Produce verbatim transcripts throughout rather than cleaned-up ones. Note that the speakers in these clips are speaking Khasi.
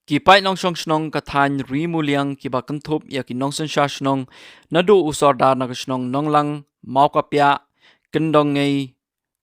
Ki paid nongshong shnong ka thaiñ Ri Muliang kiba kynthup ïa ki nongsynshar shnong naduh u sordar na ka shnong Nonglang, Mawkapiah, Kyndongngei,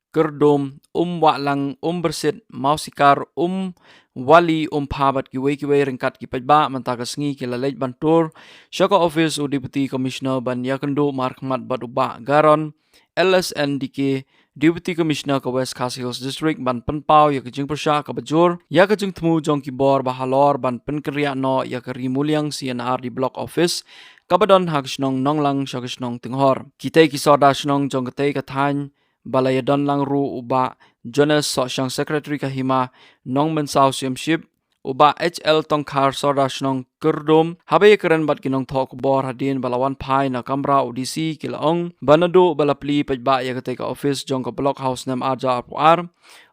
Kyrdum, Umwahlang, Umbersit, Mawsikar, Umwali, Umpha bad kiwei kiwei ryngkat ki paidbah mynta ka sngi ki la leit ban tur sha ka ophis u Deputy Commissioner ban ïakynduh markhmat bad u Bah Garon, L S N D K, Deputy Commissioner ka West Khasi Hills District ban pynpaw ïa ka jingpyrshah kaba jur ïa ka jingthmu jong ki bor ba halor ban pynkynriah noh ïa ka Ri Muliang C and R D Block Office kaba don ha ka shnong Nonglang sha ka shnong Tinghor. Kitei ki sordar shnong jong katei ka thaiñ ba la ïadon lang ruh u Bah Jonas Sohshang, Secretary ka Hima Nongmynsaw Syiemship, u Bah H L Tongkhar, sordar shnong Kyrdum, haba ïakren bad ki nongthoh khubor hadien ba la wan phai na kamra u D C, ki la ong ba naduh ba la plie paidbah ïa katei ka ophis jong ka Block ha u snem ar hajar arphew ar,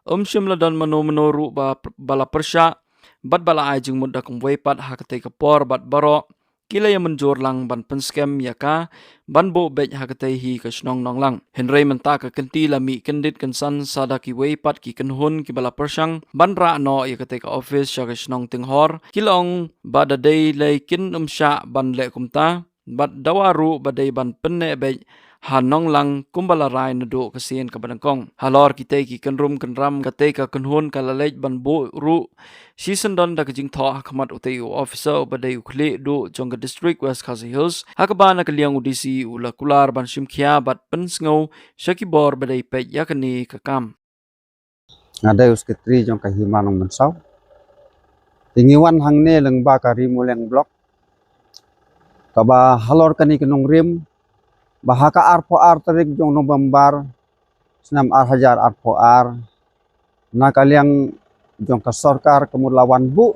ym shym la don mano mano ruh ba, ba la pyrshah bad ba la ai jingmut da kumwei pat ha katei ka por bad baroh ki la ïa mynjur lang ban pynskhem ïa ka ban buh beit ha katei hi ka shnong Nonglang. Hynrei mynta ka kynti la mih kyndit kynsan sa da kiwei pat ki kynhun kiba la pyrshang ban rah noh ïa katei ka ophis sha ka shnong Tinghor, ki la ong ba da dei lei kin ym shah ban leh kumta bad dawa ruh ba dei ban pynneh beit ha Nonglang kumba la rai naduh ka sien kaba nyngkong. Halor kitei ki kynrum kynram, katei ka kynhun ka la leit ban buh ruh shisyndon da ka jingthoh ha khmat utei u officer uba dei u khlieh duh jong ka District West Khasi Hills, ha kaba na ka liang u D C u la kular ban shim khia bad pynsngew sha ki bor ba dei peit ïa kane ka kam. Nga dei u Secretary jong ka Hima Nongmynsaw. Te ngi wan hangne lyngba ka Ri Muliang Block kaba halor kane ka nongrim ba ha ka arphew ar tarik jong November snem ar hajar arphew ar, na ka liang jong ka sorkar ka mut la wan buh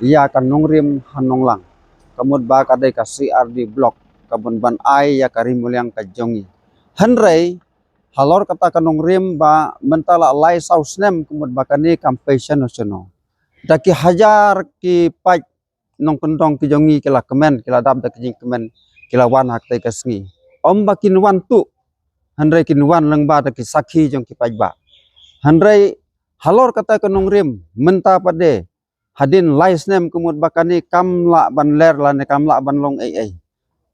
ïa ka nongrim ha Nonglang, ka mut ba ka dei ka C R D Block, ka bun ban ai ïa ka Ri Muliang ka jong ngi. Hynrei halor kata ka nongrim ba mynta la lai saw snem ka mut ba kane kam pei shano shano. Da ki hajar ki paid nongkyndong ki jong ngi ki la kmen, ki la dap da ki jingkmen, ki la wan ha katei ka sngi. Ym ba kin wan tuh, hynrei kin wan lyngba da ki sakhi jong ki paidbah. Hynrei halor kata ka nongrim mynta pat de, hadien lai snem ka mut ba kane kam lah ban ler lane kam lah ban long ei ei.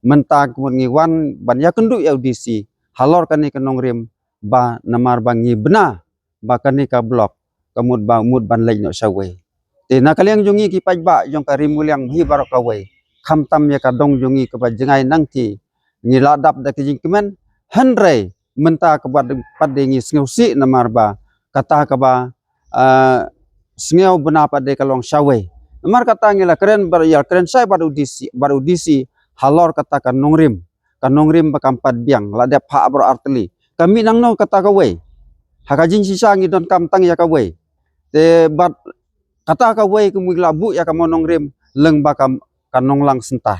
Mynta ka mut ngi wan ban ïakynduh ïa u D C halor kane ka nongrim ba namar ba ngi bna ba kane ka block ka mut ba mut ban leit noh shawei. Te na ka liang jong ngi ki paidbah jong ka Ri Muliang hi baroh kawei, khamtam ïa ka dong jong ngi kaba jngai nangthie, ngi la dap da ki jingkmen, hynrei mynta ka bad pat de ngi sngewsih namar ba kata kaba, ah, sngew bna pat de ka long shawei. Namar kata ngi la kren bad ïa kren shai bad u D C, bad u D C halor kata ka nongrim, ka nongrim ba kam pat biang, la dep phah baroh artylli. Ka mih nangno kata kawei? Ha ka jingshisha ngi donkam tang ïa kawei. Te bad kata kawei ka mut la buh ïa ka mo nongrim lyngba ka, ka Nonglang Center.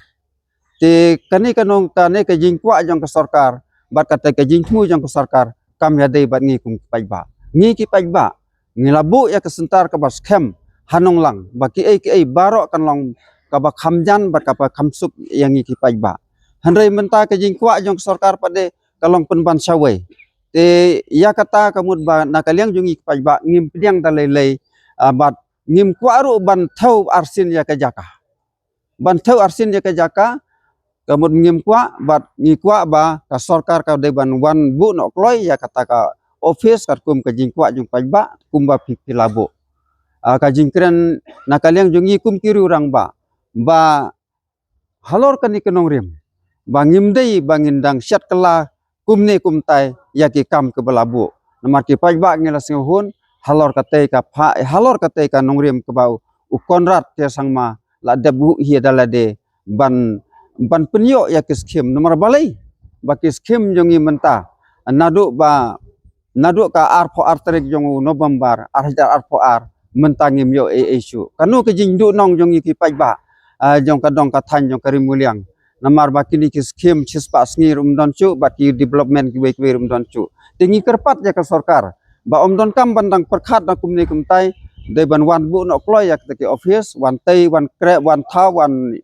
Te kane ka nong, kane ka jingkwah jong ka sorkar bad kata ka jingthmu jong ka sorkar kam ïadei bad ngi kum ki paidbah. Ngi ki paidbah ngi la buh ïa ka center kaba skhem ha Nonglang ba kiei kiei baroh kan long kaba kham jan bad kaba kham suk ïa ngi ki paidbah. Hynrei mynta ka jingkwah jong ka sorkar pat de ka long pynban shawei. Te ïa kata ka mut ba na ka liang jong ngi ki paidbah ngim pdiang da lei lei, ah, bad ngim kwah ruh ban thew arsien ïa ka jaka. Ban thew arsien ïa ka jaka, ka mut ngim kwah, bad ngi kwah ba ka sorkar ka dei ban wan buh noh kloi ïa kata ka office katkum ka jingkwah jong paidbah kumba phi, phi la buh. Ah, ka jingkren na ka liang jong ngi kum ki riew rangbah ba halor kane ka nongrim ba ngim dei ba ngin dang shet kylla kumne kumtai ïa ki kam kiba la buh. Namar ki paidbah ngi la sngewhun halor katei ka pha, halor katei ka nongrim kaba u Conrad K Sangma la dep buh hi da lade ban, ban pynïoh ïa ki skhim. Namar balei? Ba ki skhim jong ngi mynta naduh ba, naduh ka arphew ar tarik jong u November ar hajar arphew ar mynta ngim ïoh ei ei shuh. Kano ka jingduhnong jong ngi ki paidbah, ah, jong ka dong ka thaiñ jong ka Ri Muliang? Namar ba kine ki skhim shispah sngi ruh ym don shuh bad ki development kiwei kiwei ruh ym don shuh. Te ngi kyrpad ïa ka sorkar ba ym donkam ban dang pyrkhat na kumne kumtai, dei ban wan buh noh kloi ïa kita ki office, wan tei, wan kreh, wan thaw, wan,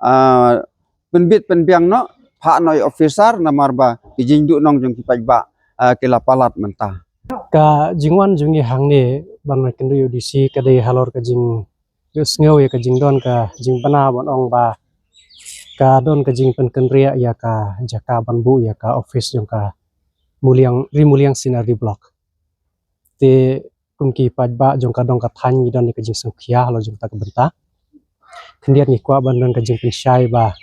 ah, pynbit pynbiang noh, phah noh ïa officer namar ba ki jingduhnong jong ki paidbah, ah, ki la palat mynta. Ka jingwan jong ngi hangne ban wan kynduh ïa u D C ka dei halor ka jing, Ïohsngew ïa ka jingdon ka jingbna ban ong ba ka don ka jingpynkynriah ïa ka jaka ban buh ïa ka office jong ka Muliang, Ri Muliang C and R D Block. Te kum ki paidbah jong ka dong ka thaiñ ngi don ïa ka jingsngewkhia halor jong kata ka bynta. Khyndiat ngi kwah ban don ka jingpynshai ba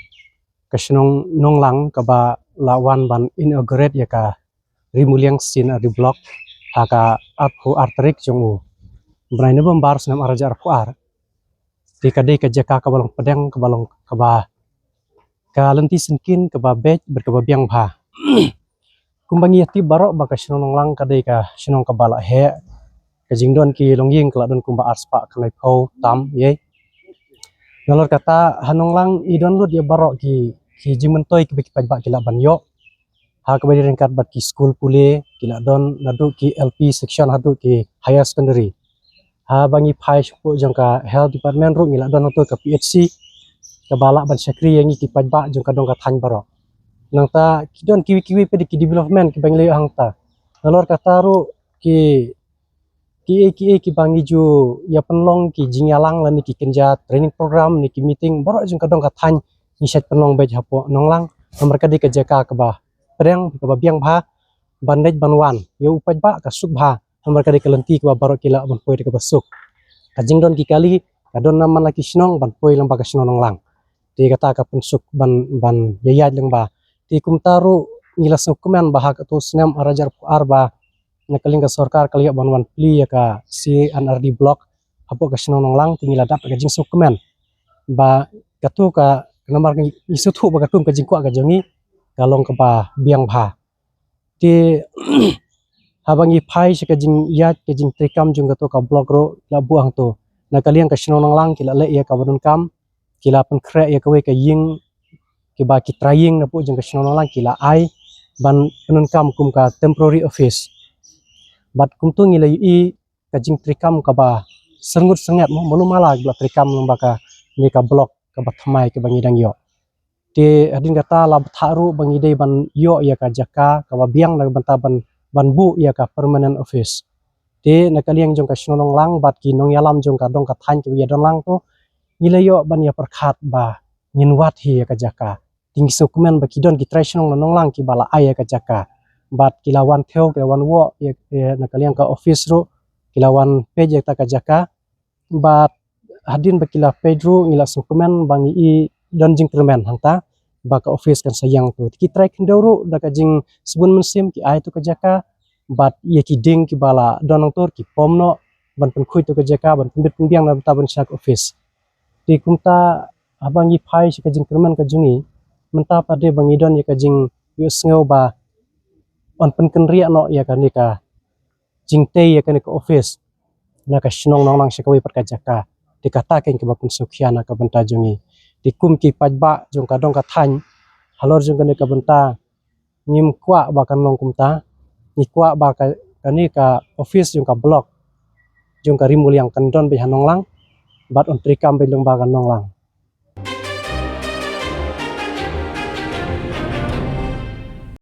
ka shnong Nonglang kaba la wan ban inaugurate ïa ka Ri Muliang C and R D Block ha ka arphew ar tarik jong u bnai November snem ar hajar arphew ar. Te ka dei ka jaka kaba long pdeng, kaba long kaba ka lynti syngkien, kaba beit bad kaba biang bha. Kumba ngi ïatip baroh ba ka shnong Nonglang ka dei ka shnong kaba la heh. Ka jingdon ki longïing ka la don kumba arspah khyndai phew tam ïa. Nalor kata ha Nonglang i don lut ïa baroh ki, ki jingmyntoi kiba ki paidbah ki lah ban ïoh. Ha kaba ïadei ryngkat bad ki skul pule ki la don, naduh ki L P section haduh ki higher secondary. Haba ngi phai shapoh jong ka health department ruh ngi la don hato ka P H C kaba lah ban shakri ïa ngi ki paidbah jong ka dong ka thaiñ baroh. Nangta ki don kiwei kiwei pat ki development kiba ngi la ïoh hangta. Nalor kata ruh ki, kiei kiei kiba ngi ju ïa pynlong, ki jingïalang lane ki kynja training program ne ki meeting baroh jong ka dong ka thaiñ ngi shait pynlong beit hapoh Nonglang. Namar ka dei ka jaka kaba pdeng, kaba biang bha ban leit ban wan ïa u paidbah, ka suk bha. Namar ka dei ka lynti kaba baroh ki lah ban poi da kaba suk. Ka jingdon ki kali ka don na man la ki shnong ban poi lyngba ka shnong Nonglang. Te kata ka pynsuk ban, ban ïaid lyngba. Te kumta ruh ngi la sngewkmen ba ha kato snem ar hajar arphew ar ba na ka liang ka sorkar ka la ïoh ban wan plie ïa ka C and R D Block hapoh ka shnong Nonglang, te ngi la dap ka jingsngewkmen ba kato ka, namar ngi, ngi sngewthuh ba kato ka jingkwah ka jong ngi ka long kaba biang bha. Te haba ngi phai sha ka jingïaid, ka jingtreikam jong kato ka block ruh la buh hangto. Na ka liang ka shnong Nonglang ki la leh ïa kaba donkam, ki la pynkhreh ïa kawei ka ïing, kiba ki trai ïing napoh jong ka shnong Nonglang ki la ai ban pyndonkam kum ka temporary office. Bad kumto ngi la ïohi ka jingtreikam kaba syrngut syrnget, mo, malu mala ba la treikam lyngba kane ka block kaba thymmai kaba ngi dang ïoh. Te hadien kata la bthah ruh ba ngi dei ban ïoh ïa ka jaka kaba biang na ka bynta ban, ban buh ïa ka permanent office. Te na ka liang jong ka shnong Nonglang bad ki nongïalam jong ka dong ka thaiñ kiba ïa don lang to, ngi la ïoh ban ïa pyrkhat ba ngin wad hi ïa ka jaka. Te ngi sngewkmen ba ki don ki trai shnong na Nonglang kiba la ai ïa ka jaka. Bad ki la wan thew, ki la wan wad ïa, ïa na ka liang ka office ruh, ki la wan peit ïa kata ka jaka. Bad hadien ba ki la peit ruh ngi la sngewkmen ba ngi i don jingkyrmen hangta ba ka office kan sa ïeng to. Te ki trai khyndew ruh da ka jingsbun mynsiem ki ai to ka jaka, bad ïa ki dieng kiba la don hangto ki pom noh ban pynkhuid to ka jaka, ban pynbit pynbiang na bynta ban shna ka office. Te kumta haba ngi phai sha ka jingkyrmen ka jong ngi, mynta pat de ba ngi don ïa ka jingïohsngew ba yn pynkynriah noh ïa kane ka jingtei ïa kane ka office na ka shnong Nonglang sha kawei pat ka jaka. Te kata keiñ kaba pynsngewkhia na ka bynta jong ngi. Te kum ki paidbah jong ka dong ka thaiñ, halor jong kane ka bynta ngim kwah ba kan long kumta. Ngi kwah ba ka, kane ka office jong ka block jong ka Ri Muliang kan don beit ha Nonglang bad yn treikam beit lyngba ka Nonglang.